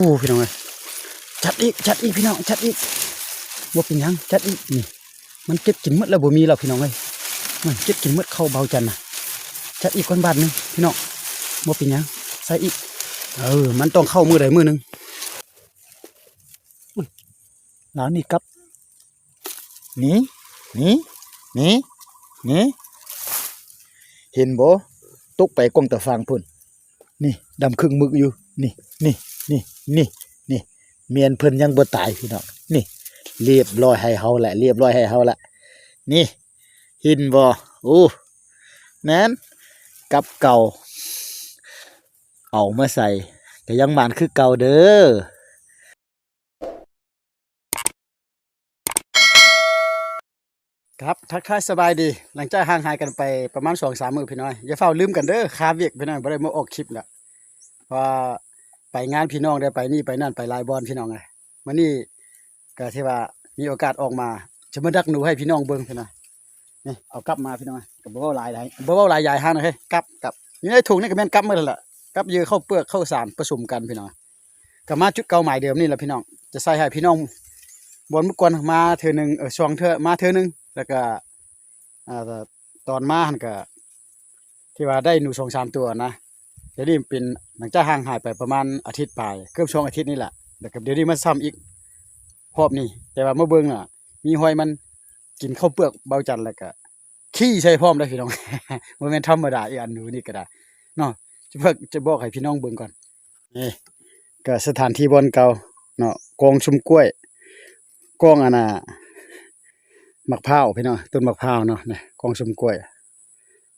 ໂອ້ ພີ່ນ້ອງເອີຍ ຈັດອີກ ຈັດອີກ ພີ່ນ້ອງ ຈັດອີກ ບໍ່ເປັນຫຍັງ ຈັດອີກ. ນີ້ ມັນເກັບກິນໝົດແລ້ວ ບໍ່ມີແລ້ວ ພີ່ນ້ອງເອີຍ. ມັນເກັບກິນໝົດເຂົ້າເບົາຈັນນະ. ຈັດອີກກ່ອນບາດໜຶ່ງ ພີ່ນ້ອງ ບໍ່ເປັນຫຍັງ ໃສ່ອີກ. ເອີ ມັນຕ້ອງເຂົ້າມື້ໃດມື້ໜຶ່ງ. ອຸ້ຍ ລາວນີ້ກັບ ນີ້ ນີ້ ນີ້ ນີ້ ເຫັນບໍ່? ຕົກໄປກ້ອງຕາຝັ່ງພຸ້ນ. ນີ້ ດຳຄຶ່ງມຶກຢູ່ ນີ້ ນີ້ ນີ້ ນີ້ ນີ້ ແມ່ນເພິ່ນຍັງບໍ່ຕາຍ ພີ່ນ້ອງ. ນີ້ ລຽບລ້ອຍໃຫ້ເຮົາລະ ລຽບລ້ອຍໃຫ້ເຮົາລະ. ນີ້ ເຫັນບໍ່? ໂອ້ ແມ່ນ ກັບເກົ່າ ເອົາມາໃສ່ ກະຍັງໝານຄືເກົ່າເດີ. ຄັບ ທັກທາຍສະບາຍດີ ຫຼັງຈາກຫ່າງຫາຍກັນໄປປະມານສອງສາມມື້ພີ່ນ້ອງ ຢ່າຟ້າວລືມກັນເດີ ຄາວຽກພີ່ນ້ອງ ບໍ່ໄດ້ມາອອກຄລິບລະ ເພາະວ່າໄປງານພີ່ນ້ອງເດີ ໄປນີ້ໄປນັ້ນ ໄປຫຼາຍບ່ອນພີ່ນ້ອງເອີຍ. ມື້ນີ້ກະຖືວ່າມີໂອກາດອອກມາ ຈະມາດັກໜູໃຫ້ພີ່ນ້ອງເບິ່ງພີ່ນ້ອງ. ນີ້ ເອົາກັບມາພີ່ນ້ອງ ກະບໍ່ເວົ້າຫຼາຍ ບໍ່ເວົ້າຫຼາຍຢາຍຫາງເດີ ກັບ ກັບ ຢູ່ໃນຖົງນີ້ກະແມ່ນກັບໝົດຫັ້ນລະ ກັບເຫຍື່ອເຂົ້າເປືອກເຂົ້າສານປະສົມກັນພີ່ນ້ອງ. ກະມາຈຸດເກົ່າໝາຍເດີມນີ້ລະພີ່ນ້ອງ ຈະໃສ່ໃຫ້ພີ່ນ້ອງ ບ່ອນມື້ກ່ອນມາເທື່ອໜຶ່ງ ເອີ ສອງເທື່ອ ມາເທື່ອໜຶ່ງ ແລ້ວກະ ອ່າ ຕອນມາຫັ້ນກະ ທີ່ວ່າໄດ້ໜູສອງສາມຕົວນະ. ດຽວນີ້ເປັນ ຫຼັງຈາກຫ່າງຫາຍໄປປະມານອາທິດປາຍ ເກືອບສອງອາທິດນີ້ແຫຼະ ແລ້ວກະດຽວນີ້ມາຊ້ຳອີກຮອບນີ້ ແຕ່ວ່າມາເບິ່ງນະ ມີຮອຍມັນກິນເຂົ້າເປືອກເບົາຈັນ ແລ້ວກະ ຂີ້ໃສ່ພ້ອມເດີພີ່ນ້ອງ ບໍ່ແມ່ນທຳມະດາອີກ ອັນໜູນີ້ກະໄດ້ເນາະ. ຈະບອກ ຈະບອກໃຫ້ພີ່ນ້ອງເບິ່ງກ່ອນ. ນີ້ກະສະຖານທີ່ບ່ອນເກົ່າເນາະ ກອງຊຸມກ້ວຍ ກອງອັນນ່າ ໝາກພ້າວພີ່ນ້ອງ ຕົ້ນໝາກພ້າວເນາະ. ນີ້ກອງຊຸມກ້ວຍ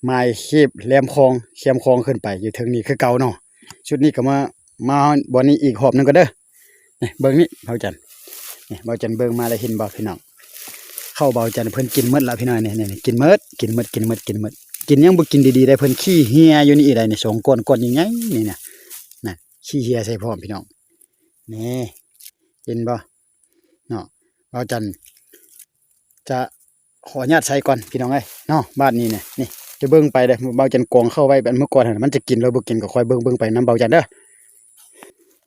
ໝາຍເຂດແຫຼມຄອງ ແຄມຄອງຂຶ້ນໄປຢູ່ເທິງນີ້ຄືເກົ່າເນາະ. ຊຸດນີ້ກະມາ ມາບ່ອນນີ້ອີກຮອບໜຶ່ງກ່ອນເດີ. ນີ້ເບິ່ງນີ້ເບົາຈັນ ນີ້ເບົາຈັນເບິ່ງມາແລ້ວເຫັນບໍ່ພີ່ນ້ອງ ເຂົ້າເບົາຈັນເພິ່ນກິນໝົດລະພີ່ນ້ອງ. ນີ້ ນີ້ ນີ້ ກິນໝົດ ກິນໝົດ ກິນໝົດ ກິນໝົດ ກິນຍັງບໍ່ກິນດີໆໄດ໋ ເພິ່ນຂີ້ເຫື່ອຢູ່ນີ້ອີກໃດ໋. ນີ້ສອງກ້ອນ ກ້ອນໃຫຍ່ໆນີ້ນະ ນະ ຂີ້ເຫື່ອໃສ່ພ້ອມພີ່ນ້ອງ. ນີ້ ເຫັນບໍ່ເນາະ ເບົາຈັນ ຈະຂໍອະນຸຍາດໃສ່ກ່ອນພີ່ນ້ອງເອີຍເນາະ. ບາດນີ້ນະ ນີ້ຈະເບິ່ງໄປເດີ ເບົາຈັນກອງເຂົ້າໄວ້ ອັນມື້ກ່ອນຫັ້ນ ມັນຈະກິນຫຼືບໍ່ກິນກະຄອຍເບິ່ງ ເບິ່ງໄປນຳເບົາຈັນເດີ.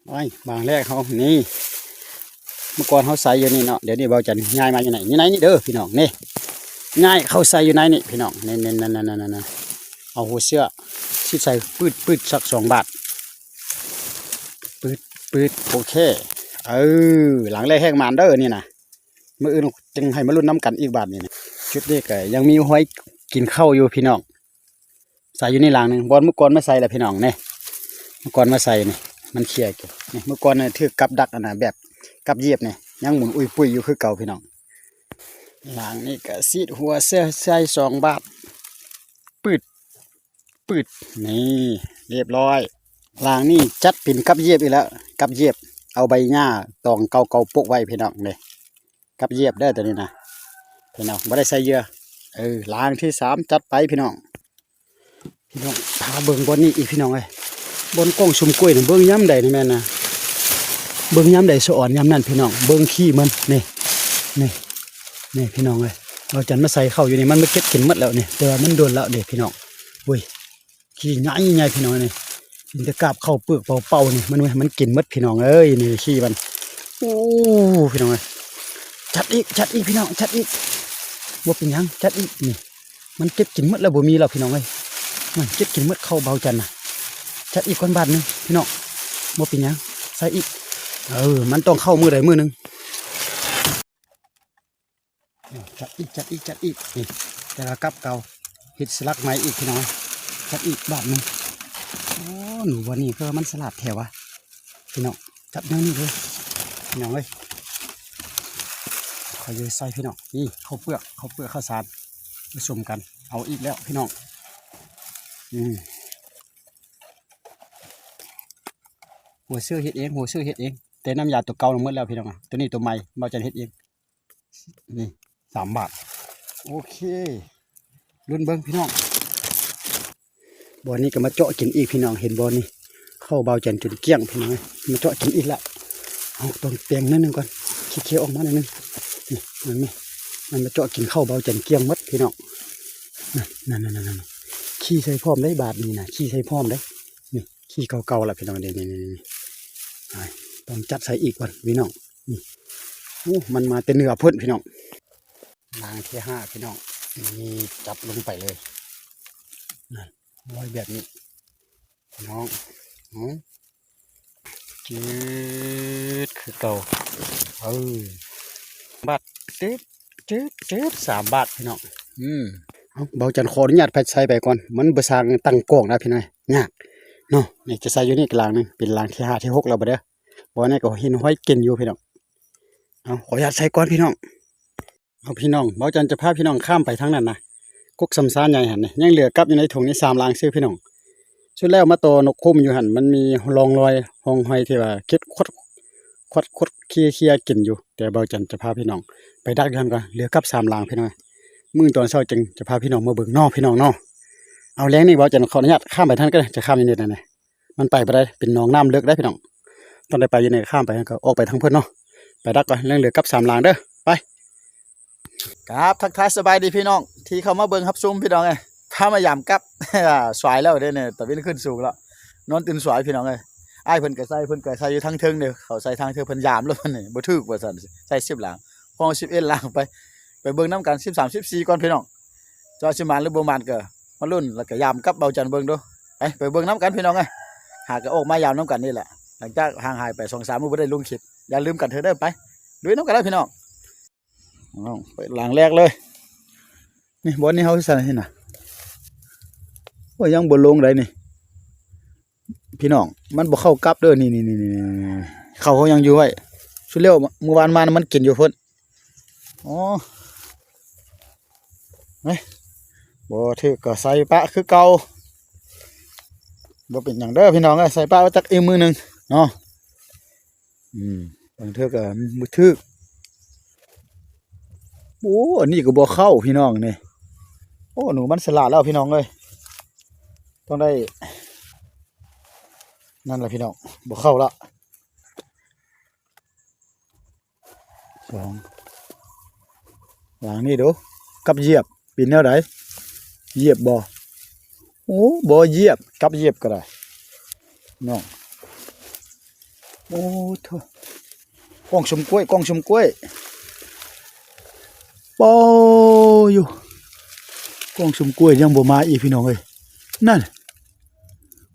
ໂອ້ຍ ບາງແລກເຮົານີ້ ມື້ກ່ອນເຮົາໃສ່ຢູ່ນີ້ເນາະ ດຽວນີ້ເບົາຈັນຍ້າຍມາຢູ່ໃນ ຢູ່ໃນນີ້ເດີພີ່ນ້ອງ. ນີ້ ຍ້າຍເຂົ້າໃສ່ຢູ່ໃນນີ້ພີ່ນ້ອງ. ນີ້ ນີ້ ນັ້ນໆໆໆ ເອົາຫົວເຊື້ອຊິດໃສ່ ປຶດໆ ສັກສອງບາດ ປຶດໆ ໂອເຄ. ເອີ ຫຼັງແລກແຮງໝານເດີນີ້ນະ ມື້ອື່ນຈຶ່ງໃຫ້ມາລຸ້ນນຳກັນອີກບາດນີ້ນະ. ຈຸດນີ້ກະຍັງມີຮອຍກິນເຂົ້າຢູ່ພີ່ນ້ອງ ໃສ່ຢູ່ໃນຫຼັງໜຶ່ງ ບ່ອນມື້ກ່ອນມາໃສ່ລະພີ່ນ້ອງ. ນີ້ ມື້ກ່ອນມາໃສ່ນີ້ ມັນເຄຍຢູ່ນີ້ ມື້ກ່ອນນະ ຖືກກັບດັກອັນນະ ແບບກັບຢຽບນີ້ ຍັງໝູນອຸຍປຸ້ຍຢູ່ຄືເກົ່າພີ່ນ້ອງ. ຫຼັງນີ້ກະຊິດຫົວເຊື້ອໃສ່ສອງບາດ ປຶດ ປຶດ ນີ້ ລຽບລ້ອຍ. ຫຼັງນີ້ຈັດເປັນກັບຢຽບອີກແລ້ວ ກັບຢຽບ ເອົາໃບຫຍ້າຕອງເກົ່າໆປົກໄວ້ພີ່ນ້ອງ. ນີ້ ກັບຢຽບເດີໂຕນີ້ນະພີ່ນ້ອງ ບໍ່ໄດ້ໃສ່ເຫຍື່ອ. ເອີ ຫຼັງທີສາມຈັດໄປພີ່ນ້ອງ. ພີ່ນ້ອງ ພາເບິ່ງບ່ອນນີ້ອີກພີ່ນ້ອງເອີຍ ບ່ອນກອງຊຸມກ້ວຍນີ້ ເບິ່ງຍາມໃດນີ້ແມ່ນນະ ເບິ່ງຍາມໃດສະອອນຍາມນັ້ນພີ່ນ້ອງ. ເບິ່ງຂີ້ມັນ ນີ້ ນີ້ ນີ້ພີ່ນ້ອງເອີຍ ເບົາຈັນມາໃສ່ເຂົ້າຢູ່ນີ້ ມັນມາເກັບກິນໝົດແລ້ວນີ້ ແຕ່ວ່າມັນດົນແລ້ວເດ້ພີ່ນ້ອງ. ໂອ້ຍ ຂີ້ໃຫຍ່ໆ ພີ່ນ້ອງເອີຍ ນີ້ກິນແຕ່ກາບເຂົ້າເປືອກເປົ່າໆນີ້ ມັນ ມັນກິນໝົດພີ່ນ້ອງເອີຍ. ນີ້ຂີ້ມັນ ໂອ້ ພີ່ນ້ອງເອີຍ ຈັດອີກ ຈັດອີກພີ່ນ້ອງ ຈັດອີກ ບໍ່ເປັນຫຍັງ ຈັດອີກ. ນີ້ ມັນເກັບກິນໝົດແລ້ວ ບໍ່ມີແລ້ວພີ່ນ້ອງເອີຍ ມັນເກັບກິນໝົດເຂົ້າເບົາຈັນນະ. ຈັດອີກກ່ອນບາດໜຶ່ງພີ່ນ້ອງ ບໍ່ເປັນຫຍັງ ໃສ່ອີກ. ເອີ ມັນຕ້ອງເຂົ້າມື້ໃດມື້ໜຶ່ງ. ຈັດອີກ ຈັດອີກ ຈັດອີກ ນີ້ ແຕ່ວ່າກັບເກົ່າ ເຮັດສະຫຼັກໃໝ່ອີກພີ່ນ້ອງ ຈັດອີກບາດໜຶ່ງ. ໂອ້ ໜູບ່ອນນີ້ຄືວ່າມັນສະຫຼາດແທ້ວະ ພີ່ນ້ອງ ຈັດແນວນີ້ເລີຍພີ່ນ້ອງເອີຍ. ຂ້ອຍເລີຍໃສ່ພີ່ນ້ອງ ນີ້ເຂົ້າເປືອກ ເຂົ້າເປືອກເຂົ້າສານປະສົມກັນ ເອົາອີກແລ້ວພີ່ນ້ອງ. ອືມ ຫົວເຊື້ອເຮັດເອງ ຫົວເຊື້ອເຮັດເອງ ແຕ່ນ້ຳຢາໂຕເກົ່ານັ້ນໝົດແລ້ວພີ່ນ້ອງ ໂຕນີ້ໂຕໃໝ່ ເບົາຈັນເຮັດເອງ. ນີ້ ສາມບາດ ໂອເຄ ລຸ້ນເບິ່ງພີ່ນ້ອງ. ບ່ອນນີ້ກະມາເຈາະກິນອີກພີ່ນ້ອງ ເຫັນບໍ່ນີ້ ເຂົ້າເບົາຈັນຈົນກ້ຽງພີ່ນ້ອງ ມາເຈາະກິນອີກລະ. ເອົາ ຕ້ອງແປງໜ້ອຍໜຶ່ງກ່ອນ ຂີ້ເຄອອກມາໜ້ອຍໜຶ່ງ. ນີ້ ມັນມີ ມັນມາເຈາະກິນເຂົ້າເບົາຈັນກ້ຽງໝົດພີ່ນ້ອງ. ນັ້ນໆໆໆ ຂີ້ໃສ່ພ້ອມເດ້ບາດນີ້ນະ ຂີ້ໃສ່ພ້ອມເດ້. ນີ້ ຂີ້ເກົ່າໆລະພີ່ນ້ອງ ນີ້ໆໆ ນີ້ ໄປ ຕ້ອງຈັດໃສ່ອີກກ່ອນພີ່ນ້ອງ. ນີ້ ໂອ້ ມັນມາແຕ່ເໜືອພຸ້ນພີ່ນ້ອງ. ລາງທີຫ້າພີ່ນ້ອງ. ນີ້ ຈັບລົງໄປເລີຍ. ນັ້ນ ລອຍແບບນີ້ພີ່ນ້ອງ. ອື ຈືດຄືເກົ່າ. ເອີ ບາດ ຈືດ ສາມບາດພີ່ນ້ອງ. ອື ເອົາ ເບົາຈັນຂໍອະນຸຍາດໃສ່ໄປກ່ອນ. ມັນບໍ່ຊ່າງຕັ້ງກ້ອງນະພີ່ນ້ອງ. ຍາກເນາະ. ນີ້ຈະໃສ່ຢູ່ນີ້ກະລາງໜຶ່ງ. ເປັນລາງທີຫ້າ ທີຫົກແລ້ວບໍ່ເດີ. ບໍ່ແນ່ກໍເຫັນຮອຍເກັນຢູ່ພີ່ນ້ອງ. ເອົາ ຂໍອະນຸຍາດໃສ່ກ່ອນພີ່ນ້ອງ. ເອົາພີ່ນ້ອງ ເບົາຈັນຈະພາພີ່ນ້ອງຂ້າມໄປທາງນັ້ນນະ. ກົກຊຳຊາໃຫຍ່ຫັ້ນນີ້ ຍັງເຫຼືອກັບຢູ່ໃນຖົງນີ້ສາມຫຼັງຊື່ພີ່ນ້ອງ. ສຸດແລ້ວມາຕໍ່ນົກຂຸມຢູ່ຫັ້ນ ມັນມີຮ່ອງລອຍຮ່ອງຮອຍທີ່ວ່າເກັດຂອດ ຂອດ ຂອດເຄຍໆ ເກັນຢູ່. ແຕ່ເບົາຈັນຈະພາພີ່ນ້ອງໄປດັກຢູ່ຫັ້ນກ່ອນ. ເຫຼືອກັບສາມຫຼັງພີ່ນ້ອງ. ມື້ຕອນເຊົ້າຈຶ່ງຈະພາພີ່ນ້ອງມາເບິ່ງເນາະ ພີ່ນ້ອງເນາະ. ເອົາ ແລງນີ້ເບົາຈັນຂໍອະນຸຍາດຂ້າມໄປທາງນັ້ນກໍໄດ້ ຈະຂ້າມຢູ່ນີ້ນະ. ມັນໄປບໍ່ໄດ້ ເປັນໜອງນ້ຳເລິກເດ້ພີ່ນ້ອງ. ຕ້ອງໄດ້ໄປຢູ່ນີ້ ຂ້າມໄປ ກໍອອກໄປທາງເພິ່ນເນາະ. ໄປດັກກ່ອນ ຍັງເຫຼືອກັບສາມຫຼັງເດີ. ໄປ ຄັບ ທັກທາຍສະບາຍດີພີ່ນ້ອງທີ່ເຂົ້າມາເບິ່ງຮັບຊົມພີ່ນ້ອງເອີຍ. ພາມາຢາມກັບ ສວາຍແລ້ວເດ້ນີ້ ຕາເວັນຂຶ້ນສູງແລ້ວ. ນອນຕື່ນສວາຍພີ່ນ້ອງເອີຍ. ອ້າຍເພິ່ນກໍໃສ່ ເພິ່ນກໍໃສ່ຢູ່ທາງເທິງເດ້. ເຂົາໃສ່ທາງເທິງ ເພິ່ນຢາມແລ້ວ ເພິ່ນນີ້ບໍ່ຖືກວ່າຊັ້ນ. ໃສ່ສິບຫຼັງ ຂອງສິບເອັດຫຼັງ. ໄປ ໄປເບິ່ງນຳກັນ ສິບສາມ ສິບສີ່ກ່ອນພີ່ນ້ອງ. ເຈົ້າຊິໝານຫຼືບໍ່ໝານກໍມາລຸ້ນ ແລ້ວກໍຢາມກັບເບົາຈັນເບິ່ງດູ. ໄປ ໄປເບິ່ງນຳກັນພີ່ນ້ອງເອີຍ. ຫາກໍອອກມາຢາມນຳກັນນີ້ແຫຼະ ຫຼັງຈາກຫ່າງຫາຍໄປສອງສາມມື້ບໍ່ໄດ້ລົງຄລິບ. ຢ່າລືມກັນເທີເດີ. ໄປ ລຸຍນຳກັນເລີຍພີ່ນ້ອງ. ເອົາ ໄປຫຼັງແລກເລີຍ. ນີ້ ບ່ອນນີ້ເຮົາຊິໃສ່ນີ້ນະ. ໂອ້ຍ ຍັງບໍ່ລົງໃດນີ້ພີ່ນ້ອງ. ມັນບໍ່ເຂົ້າກັບເດີ. ນີ້ໆໆໆ ເຂົ້າເຮົາຍັງຢູ່ໄວ້. ສຸດແລ້ວມື້ວານມານະ ມັນກິນຢູ່ພຸ້ນ. ອໍ ເອີຍ ບໍ່ຖືກກໍໃສ່ປະຄືເກົ່າ. ບໍ່ເປັນຫຍັງເດີພີ່ນ້ອງເອີຍ. ໃສ່ປະໄວ້ຈັກອີກມື້ໜຶ່ງເນາະ. ອືມ ບາງເທື່ອກໍບໍ່ຖືກ. ໂອ້ ອັນນີ້ກໍບໍ່ເຂົ້າພີ່ນ້ອງນີ້. ໂອ້ ໜູມັນສະຫຼາດແລ້ວພີ່ນ້ອງເອີຍ. ຕ້ອງໄດ້ ນັ້ນລະພີ່ນ້ອງ ບໍ່ເຂົ້າລະ. ສອງ ຫວ່າງນີ້ດູ ກັບຢຽບເປັນແນວໃດ? ຢຽບບໍ່? ໂອ້ ບໍ່ຢຽບ ກັບຢຽບກໍໄດ້ເນາະ. ໂອ້ ໂທ້ ກ້ອງຊຸມກ້ວຍ ກ້ອງຊຸມກ້ວຍ. ໂອ້ ຢູ່ ກ້ອງຊຸມກ້ວຍຍັງບໍ່ມາອີກພີ່ນ້ອງເອີຍ. ນັ້ນ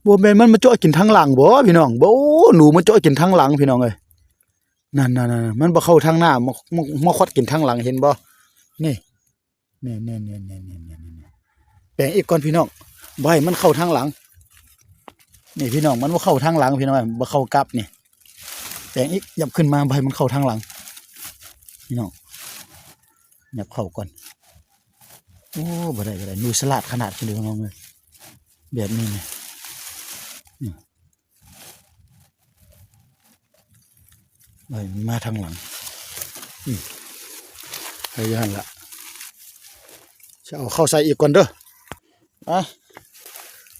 ບໍ່ແມ່ນມັນມາເຈາະກິນທາງຫຼັງບໍ່ພີ່ນ້ອງ? ບໍ່ ໂອ້ ໜູມາເຈາະກິນທາງຫຼັງພີ່ນ້ອງເອີຍ. ນັ້ນໆໆ ມັນບໍ່ເຂົ້າທາງໜ້າ ມາ ມາ ມາຂອດກິນທາງຫຼັງ ເຫັນບໍ່? ນີ້ ນີ້ໆໆ ແປງອີກກ່ອນພີ່ນ້ອງ ບໍ່ໃຫ້ມັນເຂົ້າທາງຫຼັງ. ນີ້ພີ່ນ້ອງ ມັນບໍ່ເຂົ້າທາງຫຼັງພີ່ນ້ອງ ບໍ່ເຂົ້າກັບນີ້. ແປງອີກ ຫຍັບຂຶ້ນມາ ບໍ່ໃຫ້ມັນເຂົ້າທາງຫຼັງພີ່ນ້ອງ ຫຍັບເຂົ້າກ່ອນ. ໂອ້ ບໍ່ໄດ້ ບໍ່ໄດ້ ໜູສະຫຼາດຂະໜາດນີ້ພີ່ນ້ອງເອີຍ ແບບນີ້ນີ້. ນີ້ ໄວ້ມັນມາທາງຫຼັງ. ອືມ ໄປຢູ່ຫັ້ນລະ ຈະເອົາເຂົ້າໃສ່ອີກກ່ອນເດີ. ໄປ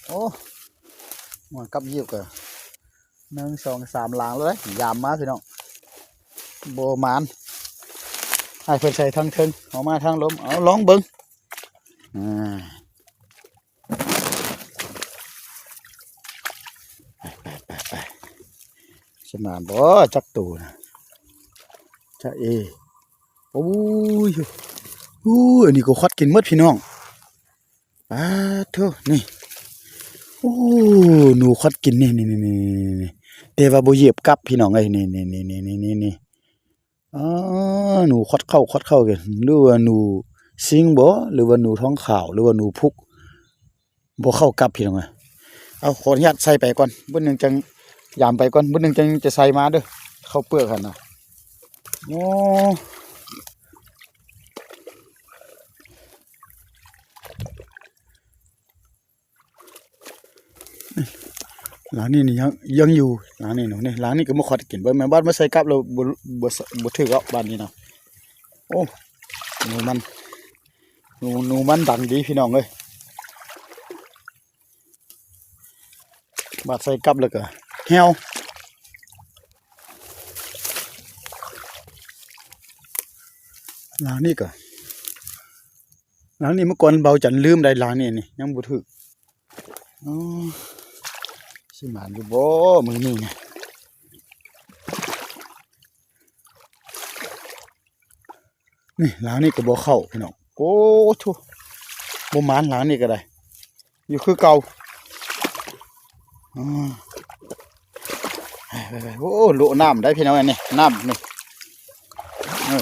ໂອ້ ມາກັບຢຽບກໍໜຶ່ງ ສອງ ສາມ ຫຼາງແລ້ວເດ້. ຢາມມາພີ່ນ້ອງ ບໍ່ໝານ ໃຫ້ເພິ່ນໃສ່ທາງເທິງ ເອົາມາທາງລຸ່ມ. ເອົາ ລອງເບິ່ງ ອ່າ. ໄປ ໄປ ໄປ ໄປ ຊິມານບໍ່ຈັກໂຕນະ ຈະເອ. ໂອ້ຍ ໂອ້ຍ ອັນນີ້ກໍຂອດກິນໝົດພີ່ນ້ອງ. ປາດໂທ້ ນີ້ ໂອ້ ໜູຂອດກິນນີ້ ນີ້ ນີ້ ນີ້ ແຕ່ວ່າບໍ່ຢຽບກັບພີ່ນ້ອງເອີຍ. ນີ້ ນີ້ ນີ້ ນີ້ ນີ້ ນີ້ ອາ ໜູຂອດເຂົ້າ ຂອດເຂົ້າ ຫຼືວ່າໜູຊິງບໍ ຫຼືວ່າໜູທອງຂາວ ຫຼືວ່າໜູພຸກ ບໍ່ເຂົ້າກັບພີ່ນ້ອງເອີຍ. ເອົາ ຂໍອະນຸຍາດໃສ່ໄປກ່ອນ ບຶດໜຶ່ງຈັ່ງ ຢາມໄປກ່ອນ ບຶດໜຶ່ງຈັ່ງຈະໃສ່ມາເດີ ເຂົ້າເປືອກຫັ້ນນະ. ໂອ້ ຫຼັງນີ້ນີ້ຍັງ ຍັງຢູ່ ຫຼັງນີ້ເນາະ. ນີ້ຫຼັງນີ້ກໍມາຂອດກິນ ເບິ່ງແມ່ນບາດມາໃສ່ກັບແລ້ວ ບໍ່ ບໍ່ ບໍ່ຖືກເນາະບາດນີ້ເນາະ. ໂອ້ ໜູມັນ ໜູ ໜູມັນດັງດີພີ່ນ້ອງເອີຍ. ບາດໃສ່ກັບແລ້ວກໍແຫ້ວ. ຫຼັງນີ້ກໍ ຫຼັງນີ້ເມື່ອກ່ອນເບົາຈັນລືມໄດ້ ຫຼັງນີ້ນີ້ຍັງບໍ່ຖືກ. ອໍ ຊິໝານຢູ່ບໍ່ມື້ນີ້ນະ? ນີ້ ຫຼັງນີ້ກໍບໍ່ເຂົ້າພີ່ນ້ອງ. ໂອ້ໂທ້ ບໍ່ໝານຫຼັງນີ້ກໍໄດ້ ຢູ່ຄືເກົ່າ. ອືມ ໄປໆໆ ໂອ້ ໂລະນ້ຳໄດ໋ພີ່ນ້ອງ ອັນນີ້ນ້ຳນີ້. ເອີ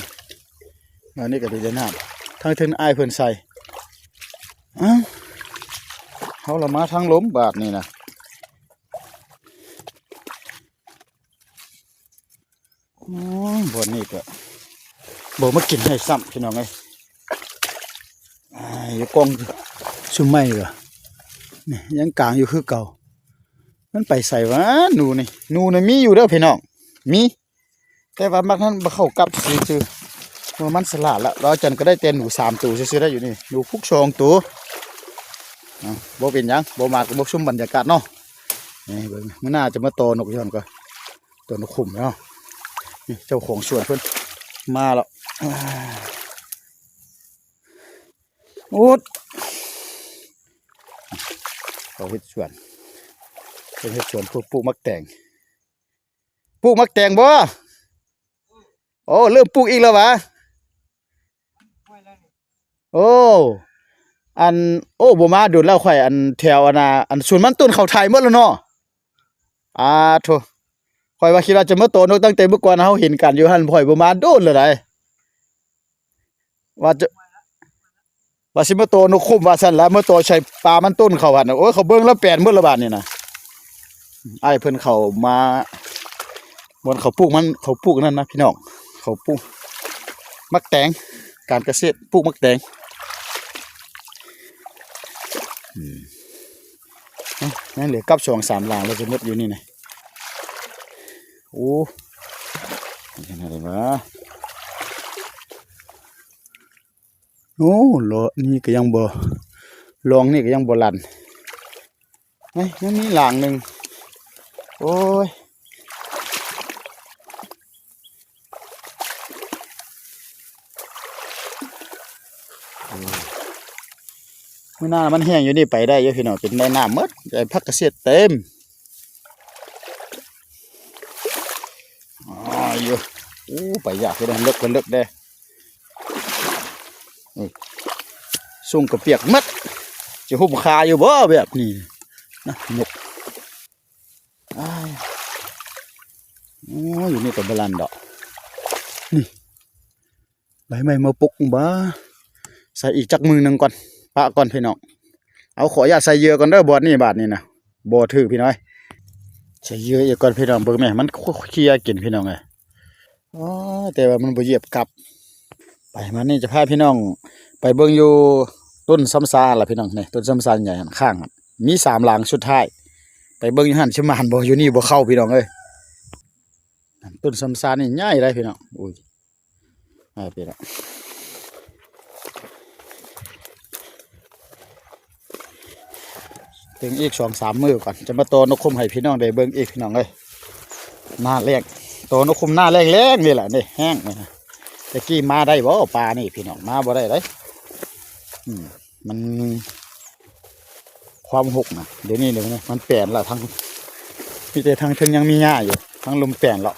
ອັນນີ້ກໍໄດ້ນ້ຳ ທາງເທິງອ້າຍເພິ່ນໃສ່. ອ້າວ ເຮົາລະມາທາງລົມບາດນີ້ນະ. ໂອ້ຍ ບ່ອນນີ້ກໍບໍ່ມາກິນໃຫ້ຊ້ຳພີ່ນ້ອງເອີຍ. ອາ ຢູ່ກ້ອງຊຸມໄມ້ກໍ ນີ້ ຍັງກາງຢູ່ຄືເກົ່າ. ມັນໄປໃສຫວາ ໜູນີ້? ໜູນະມີຢູ່ເດີພີ່ນ້ອງ ມີ ແຕ່ວ່າມັກຫັ້ນບໍ່ເຂົ້າກັບຊື່ໆ ເພາະວ່າມັນສະຫຼາດລະ. ລາວຈັນກໍໄດ້ແຕ່ໜູສາມໂຕຊື່ໆ ໄດ້ຢູ່ນີ້ ໜູພຸກສອງໂຕ. ເອົ້າ ບໍ່ເປັນຫຍັງ ບໍ່ມາກໍບໍ່ຊົມບັນຍາກາດເນາະ. ນີ້ເບິ່ງ ມື້ໜ້າຈະມາຕໍ່ນົກຢູ່ຫັ້ນກ່ອນ ຕໍ່ນົກຂຸມເນາະ. ນີ້ເຈົ້າຂອງສວນເພິ່ນມາແລ້ວ. ອາ ໂອດ ເຂົາເຮັດສວນ ເພິ່ນເຮັດສວນ ເພິ່ນປູກໝາກແຕງ ປູກໝາກແຕງບໍ່? ໂອ້ ເລີ່ມປູກອີກແລ້ວຫວາ? ໂອ້ ອັນ ໂອ້ ບໍ່ມາດົນແລ້ວຂ້ອຍ ອັນ ແຖວ ອັນນ່າ ອັນສວນມັນຕົ້ນເຂົາໄຖໝົດແລ້ວເນາະ. ອາໂທ້ ຂ້ອຍວ່າຄິດວ່າຈະມາຕໍ່ນົກຕັ້ງແຕ່ມື້ກ່ອນ ເຮົາເຫັນກັນຢູ່ຫັ້ນ ຂ້ອຍບໍ່ມາດົນແລ້ວໃດ. ວ່າຈະ ວ່າຊິມາຕໍ່ນົກຂຸມວ່າຊັ້ນລະ ມາຕໍ່ໃສ່ປ່າມັນຕົ້ນເຂົາຫັ້ນ. ໂອ້ຍ ເຂົາເບິ່ງແລ້ວແປນໝົດລະບາດນີ້ນະ. ອ້າຍເພິ່ນເຂົ້າມາ ບ່ອນເຂົາປູກມັນ ເຂົາປູກນັ້ນນະພີ່ນ້ອງ ເຂົາປູກໝາກແຕງ ການກະເສດ ປູກໝາກແຕງ. ອືມ ຍັງເຫຼືອກັບສອງສາມຫຼັງແລ້ວຈະໝົດຢູ່ນີ້ນະ. ໂອ້ ເຮັດຈັ່ງໃດວະ? ໂອ້ ເລາະນີ້ກໍຍັງບໍ່ ລອງນີ້ກໍຍັງບໍ່ລັ່ນ. ເຮີ້ຍ ຍັງມີຫຼັງໜຶ່ງ. ໂອ້ຍ ມື້ໜ້າມັນແຫ້ງຢູ່ນີ້ໄປໄດ້ຢູ່ພີ່ນ້ອງ ເປັນໄຮ່ນ້ຳໝົດ ໄຮ່ຜັກກະເສດເຕັມ. ອາ ຢູ່ ໂອ້ ໄປຍາກເດ້ ເລິກ ເລິກເດ້. ອື ຊຸ່ງກໍປຽກໝົດ ຈະຫຸ້ມຄາຢູ່ບໍ່ແບບນີ້ນະ ນົກ. ອ້າຍ ໂອ້ຍ ຢູ່ນີ້ກໍບໍ່ລັ່ນດອກ. ນີ້ ໃບໄມ້ມາປົກບາ ໃສ່ອີກຈັກມື້ໜຶ່ງກ່ອນ ປະກ່ອນພີ່ນ້ອງ. ເອົາ ຂໍອະນຸຍາດໃສ່ເຫຍື່ອກ່ອນເດີ ບ່ອນນີ້ບາດນີ້ນະ ບໍ່ຖືກພີ່ນ້ອງເອີຍ. ໃສ່ເຫຍື່ອອີກກ່ອນພີ່ນ້ອງ ເບິ່ງແມ້ ມັນເຄຍກິນພີ່ນ້ອງເອີຍ. ອໍ ແຕ່ວ່າມັນບໍ່ຢຽບກັບ. ໄປ ມານີ້ຈະພາພີ່ນ້ອງໄປເບິ່ງຢູ່ຕົ້ນຊຳຊາລະພີ່ນ້ອງ. ນີ້ ຕົ້ນຊຳຊາໃຫຍ່ຫັ້ນ ຂ້າງຫັ້ນ ມີສາມຫຼັງສຸດທ້າຍ ໄປເບິ່ງຢູ່ຫັ້ນຊິໝານບໍ່. ຢູ່ນີ້ບໍ່ເຂົ້າພີ່ນ້ອງເອີຍ. ຕົ້ນຊຳຊານີ້ໃຫຍ່ໄດ໋ພີ່ນ້ອງ. ໂອ້ຍ ໃຫຍ່ໄປລະ. ເຖິງອີກສອງສາມມື້ກ່ອນ ຈະມາຕໍ່ນົກຂຸມໃຫ້ພີ່ນ້ອງໄດ້ເບິ່ງອີກພີ່ນ້ອງເອີຍ. ໜ້າແລ້ງ ຕໍ່ນົກຂຸມໜ້າແລ້ງໆ ນີ້ແຫຼະ ນີ້ແຫ້ງນີ້ນະ. ແຕ່ກີ້ມາໄດ້ບໍ່ ປ່ານີ້ພີ່ນ້ອງ ມາບໍ່ໄດ້ເດ້. ອືມ ມັນ ຄວາມຮົກນະ ດຽວນີ້ ດຽວນີ້ມັນແປນລະ ທັງ ມີແຕ່ທາງເທິງຍັງມີຫຍ້າຢູ່ ທາງລຸ່ມແປນລະ.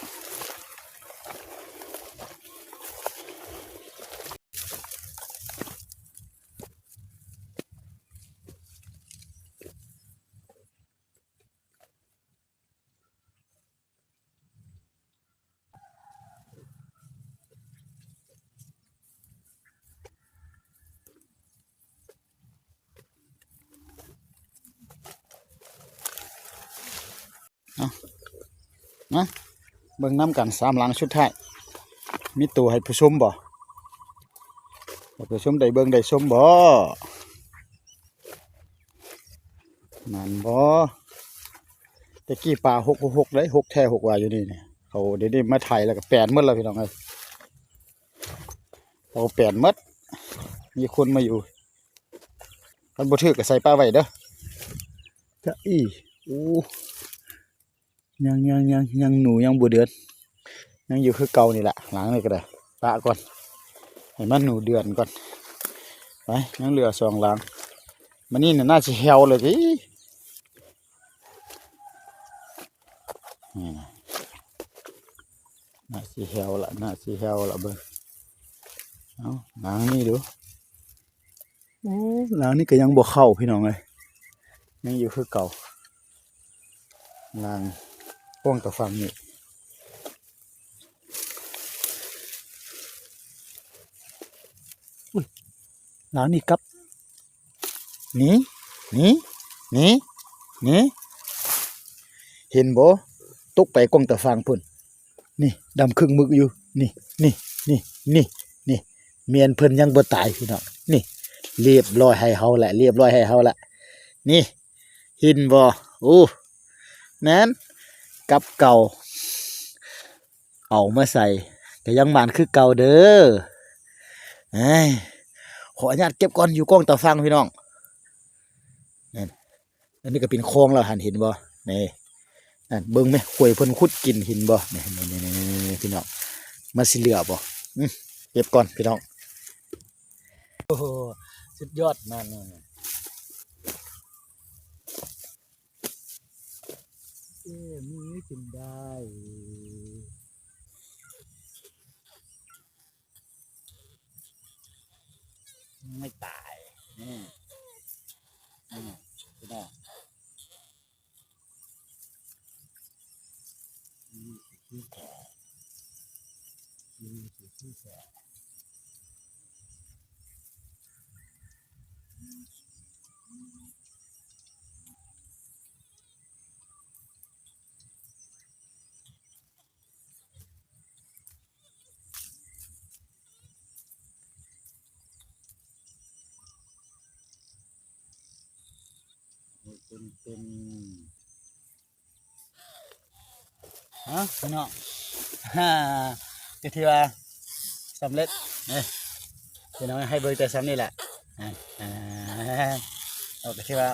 ເອົາ ມາເບິ່ງນຳກັນ ສາມຫຼັງສຸດທ້າຍ ມີໂຕໃຫ້ຜູ້ຊົມບໍ່? ໃຫ້ຜູ້ຊົມໄດ້ເບິ່ງໄດ້ຊົມບໍ່? ແມ່ນບໍ່? ແຕ່ກີ້ປ່າຮົກໆ ເດ້ ຮົກແທ້ຮົກວ່າຢູ່ນີ້ ເຂົາດຽວນີ້ມາໄຖແລ້ວກໍແປນໝົດແລ້ວພີ່ນ້ອງເອີຍ. ເຂົາແປນໝົດ ມີຄົນມາຢູ່ ຄັນບໍ່ຖືກກໍໃສ່ປະໄວ້ເດີ. ຈະອີ ໂອ້ ຍັງ ຍັງ ຍັງ ຍັງ ໜູຍັງບໍ່ເດືອນ ຍັງຢູ່ຄືເກົ່ານີ້ແຫຼະ. ຫຼັງນີ້ກໍໄດ້ ປະກ່ອນ ໃຫ້ມັນໜູເດືອນກ່ອນ. ໄປ ຍັງເຫຼືອສອງຫຼັງ ມື້ນີ້ໜ້າຊິແຫ້ວເລີຍຕິ. ນີ້ນະ ໜ້າຊິແຫ້ວລະ ໜ້າຊິແຫ້ວລະ ເບິ່ງ ເອົາ ລ້າງນີ້ດູ. ໂອ້ ລ້າງນີ້ກໍຍັງບໍ່ເຂົ້າພີ່ນ້ອງເອີຍ ຍັງຢູ່ຄືເກົ່າ ລ້າງກ້ອງຕາຝັ່ງນີ້. ອຸ້ຍ ລ້າງນີ້ກັບ ນີ້ ນີ້ ນີ້ ນີ້ ເຫັນບໍ່? ຕົກໄປກ້ອງຕາຝັ່ງພຸ້ນ ນີ້ ດຳຄຶ່ງມຶກຢູ່ ນີ້ ນີ້ ນີ້ ນີ້ ນີ້ ແມ່ນເພິ່ນຍັງບໍ່ຕາຍພີ່ນ້ອງ ນີ້ ລຽບລ້ອຍໃຫ້ເຮົາລະ ລຽບລ້ອຍໃຫ້ເຮົາລະ ນີ້ ເຫັນບໍ່? ໂອ້ ນັ້ນ ກັບເກົ່າ ເອົາມາໃສ່ ກໍຍັງໝານຄືເກົ່າເດີ. ເອີຍ ຂໍອະນຸຍາດເກັບກ່ອນ ຢູ່ກ້ອງຕາຝັ່ງພີ່ນ້ອງ ນັ້ນ ອັນນີ້ກໍເປັນຄອງແລ້ວຫັ້ນ ເຫັນບໍ່? ນີ້ ນັ້ນ ເບິ່ງແມ ຫ້ວຍເພິ່ນຂຸດກິນ ເຫັນບໍ່? ນີ້ ນີ້ ນີ້ ພີ່ນ້ອງ ມັນຊິເຫຼືອບໍ່? ອື ເກັບກ່ອນພີ່ນ້ອງ ໂອ້ໂຫ ສຸດຍອດ ນັ້ນ ເອີ ມີກິນໄດ້ ໄມ່ຕາຍ ອືມ ອືມ ພີ່ນ້ອງ ອືມ ຄືແທ້ ອືມ ຄືແທ້. ເປັນ ເປັນ ຮະ ພີ່ນ້ອງ ຮະ ກໍຖືວ່າສຳເລັດເດ້ ພີ່ນ້ອງ ໃຫ້ເບິ່ງແຕ່ສ່ຳນີ້ແຫຼະ ອາ ອາ ກໍຖືວ່າ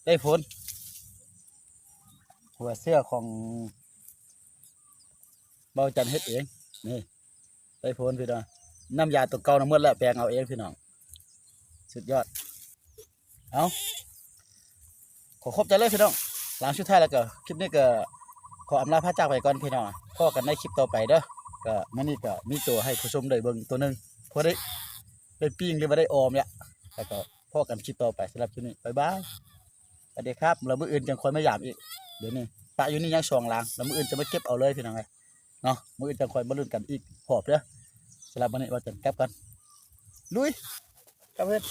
ໄດ້ຜົນ ຫົວເສື້ອຂອງເບົາຈັນເຮັດເອງ ນີ້ ໄດ້ຜົນພີ່ນ້ອງ ນ້ຳຢາຕົວເກົ່ານະໝົດແລ້ວ ແປງເອົາເອງພີ່ນ້ອງ ສຸດຍອດ. ເອົາ ຂໍຂອບໃຈເລີຍພີ່ນ້ອງ ຫຼັງສຸດທ້າຍແລ້ວກໍ ຄລິບນີ້ກໍຂໍອຳລາພາຈາກໄປກ່ອນພີ່ນ້ອງ ພໍ້ກັນໃນຄລິບຕໍ່ໄປເດີ. ກໍມື້ນີ້ກໍມີໂຕໃຫ້ຜູ້ຊົມໄດ້ເບິ່ງໂຕໜຶ່ງ ພໍໄດ້ ໄດ້ປີ້ງ ຫຼືວ່າໄດ້ອອມແລ້ວ ແລ້ວກໍພໍ້ກັນຄລິບຕໍ່ໄປ. ສຳລັບຄລິບນີ້ ບາຍບາຍ ສະຫວັດດີຄັບ ແລ້ວມື້ອື່ນຈັ່ງຄ່ອຍມາຢາມອີກ. ດຽວນີ້ປະຢູ່ນີ້ຍັງສອງຫຼັງ ແລ້ວມື້ອື່ນຈະມາເກັບເອົາເລີຍພີ່ນ້ອງເອີຍ ເນາະ ມື້ອື່ນຈັ່ງຄ່ອຍມາລຸ້ນກັນອີກຮອບເດີ. ສຳລັບມື້ນີ້ ເບົາຈັນກັບກ່ອນ ລຸຍ ກັບເຮືອນ.